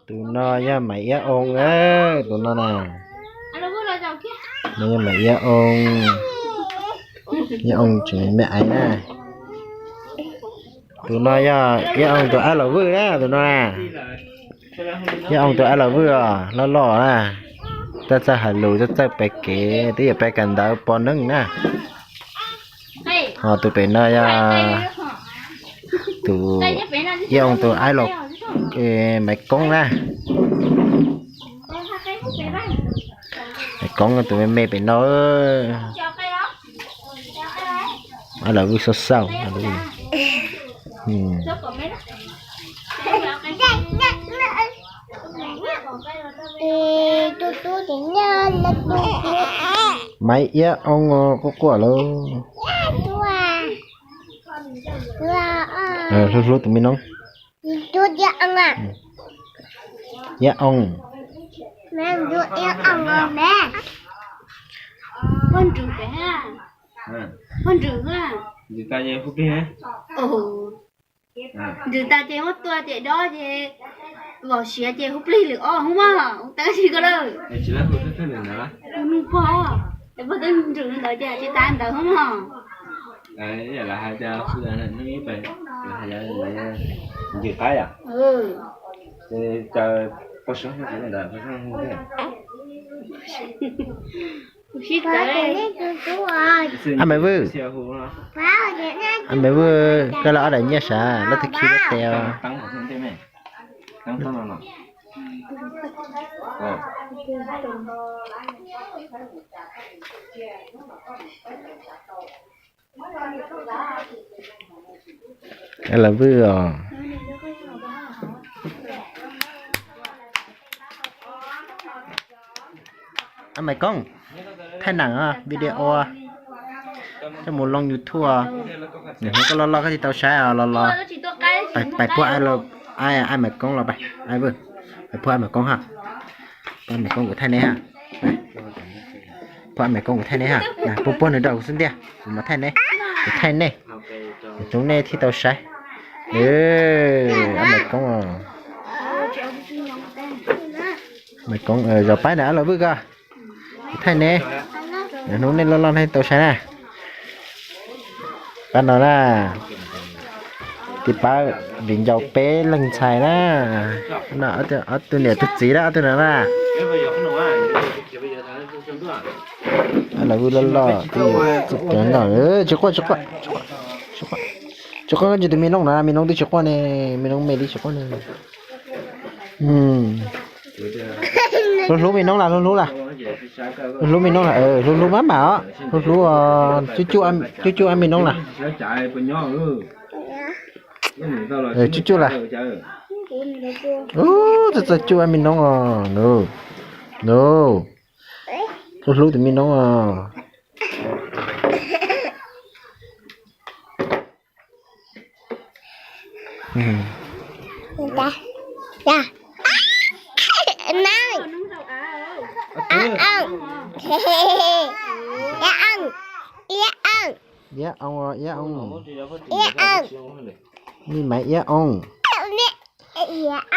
Tus no yog Maiv Iab Oo, tus no na. No yog Maiv Iab Oo, Iab Oo tseem me aiv na. Tus no yog Iab Oo tus ab los vwj na, tus no na. Iab Oo tus ab los vwj os, loj loj na. Txawj txawj hais lus, txawj txawj pem kev, twb yog pem kawm ntawv pom neej na. Ho tus pem no yog tus Iab Oo tus ab los, Maiv Koob na. Maiv Koob tus me me pem no. Ab los vwj xauj xauj. Maiv Iab Oo quaj quaj lauj. Hlub hlub tus me noob. Iab Oo. Ntsws tas ces muab tua ces dob ces, vom siav ces hu plig lwm ob hub mog, tab sis ko lawm. Nug pog, es pog twb ntsws ntawd ces tsis tas ntawd hub mog. Ntsws tas yom? Ab Maiv Vwj, ab Maiv Vwj, koj lawv ob daim nyiaj sav, lawv twb khi lub tes os. Ab Maiv Vwj os. Ab Maiv Koob, thaij neem video coj mus loo YouTube. Nim no koj loj loj koj thiaj tau saib os, los los pais pub ab Maiv Koob los, pais pub ab Maiv Koob ha. Pub ab Maiv Koob kuv thaij neb ha. Pub ab Maiv Koob kuv thaij neb ha. Pub pub nws rau kuv xwb ntiag, kuv mam thaij neb. Kuv thaij neb, kuv thaij neb thiaj tau saib. Ab Maiv Koob, Maiv Koob zov pab na, ab Maiv Vwj koj. Kuv thaij neb, hnub nej loj loj nej tau saib na. Pab no na, tiv pab viv ncaus peb leeg ntxhais na. Ob tug niam tug txiv na, ob tug no na. Ab Maiv Vwj loj loj, tsis quaj, tsis quaj, tsis quaj, tsis quaj. Tsis quaj, ntsis tus me noob na, me noob twb tsis quaj ne, me noob me li tsis quaj ne. Hlub hlub me noob las, hlub hlub las. Hlub hlub me noob las, hlub hlub maj mam os, hlub hlub, cuj cuj, cuj cuj ab me noob las. Cuj cuj las. Txawj txawj cuj ab me noob os. Hlub hlub tus me noob os. Iab oo, iab oo. Me Maiv Iab Oo.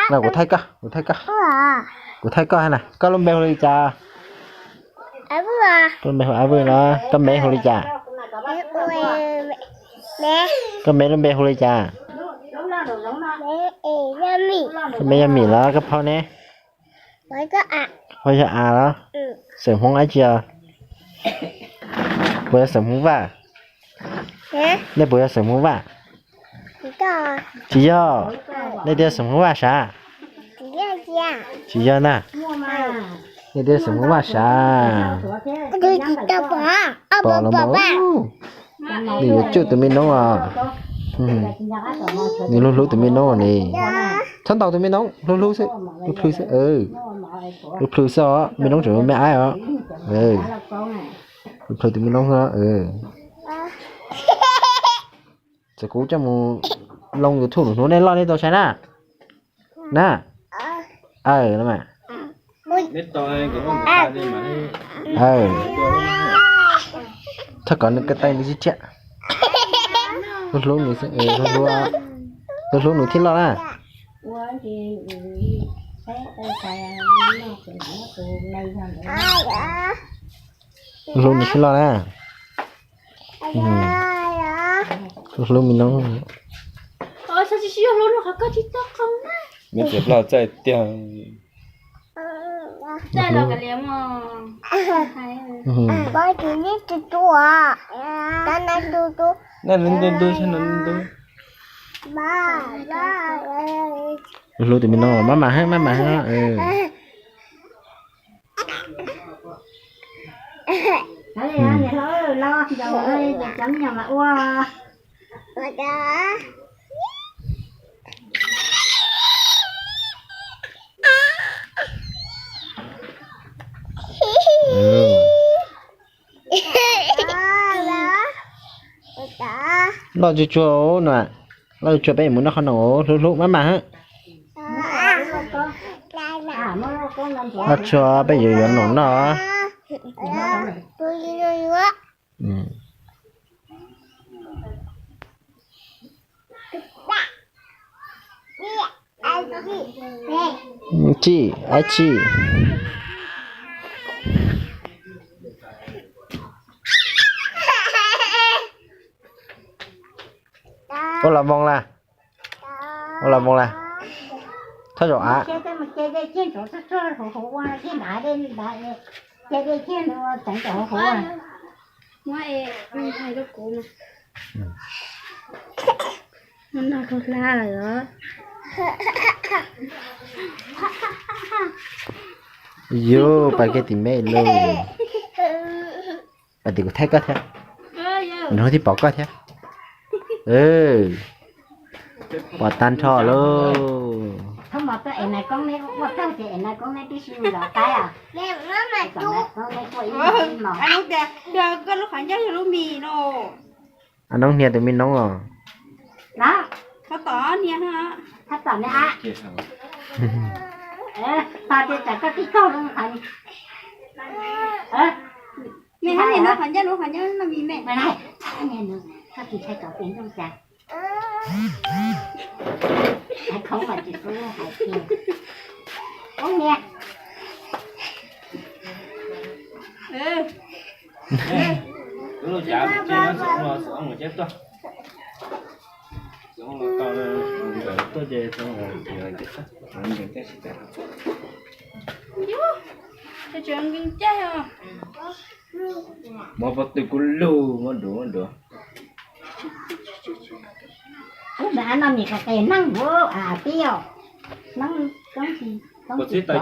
Kuv thaij koj, kuv thaij koj, kuv thaij koj na. Koj lub npe hu li cas? Koj lub npe hu Ab Vwj los koj me hu li cas? Koj me lub npe hu li cas? Koj me yog Mim los koj phauj ne? Phauj yog A los? Xeem Hmoob dab tsi os? Puas yog xeem Hmoob Vaj? Nej puas yog xeem Hmoob Vaj? Tsis yog. Nej twb yog xeem Hmoob Vaj sav? Tsis yog na. Nej twb yog xeem Hmoob Vaj sav? Pom los mas. Nws yuav cuj tus me noob os. Nws hlub hlub tus me noob os ni. Txhob ntaus tus me noob, hlub hlub xwb, hlub plhws xwb, hlub plhws xwb os, me noob tseem me aib os. Hlub plhws tus me noob xwb. Txawm kuv coj mus loo YouTube hnub nej loj nej tau saib na. Na. Aw, no mas. Thov kom nws ko taw nws tsis thiab. Hlub hlub nws xwb, hlub hlub, hlub hlub nws thiaj loj na. Hlub nws sib loj na. Hlub me noob. Nws txiv plaub txaij tiag. Naj ntu ntu, naj ntu ntu. Hlub tus me noob, maj mam heev, maj mam heev. Loj tsuag tsuag no, loj tsuag tsuag peb mus noj qhov no, hlub hlub maj mam heev. Loj tsuag peb yuav yuav noj noj. Tsis, ab tsis. Ua los voos las, ua los voos las. Thaj zaum av. Yus pas kiag tim me lawm. Pas tim kuv thaij koj thiab. Nws thiaj pom koj thiab. Pom tag nrho lauj. Koj lub qhov ncauj yog lub mis no. Ab Noob hnia tus me noob os. Tab tom hnia, tab tom hnia. Me hab nias nws qhov ncauj, nws qhov ncauj no mis me. Koj tis tshais tom tes nrooj cas. Khoob mas tsis pub hais tiag. Khoob nias. Muab pob tw kuj lug muab duav muab duav. Ub, mas no mis qis qis neeg ua tib os. Neeg koob tsis koob tsis tau.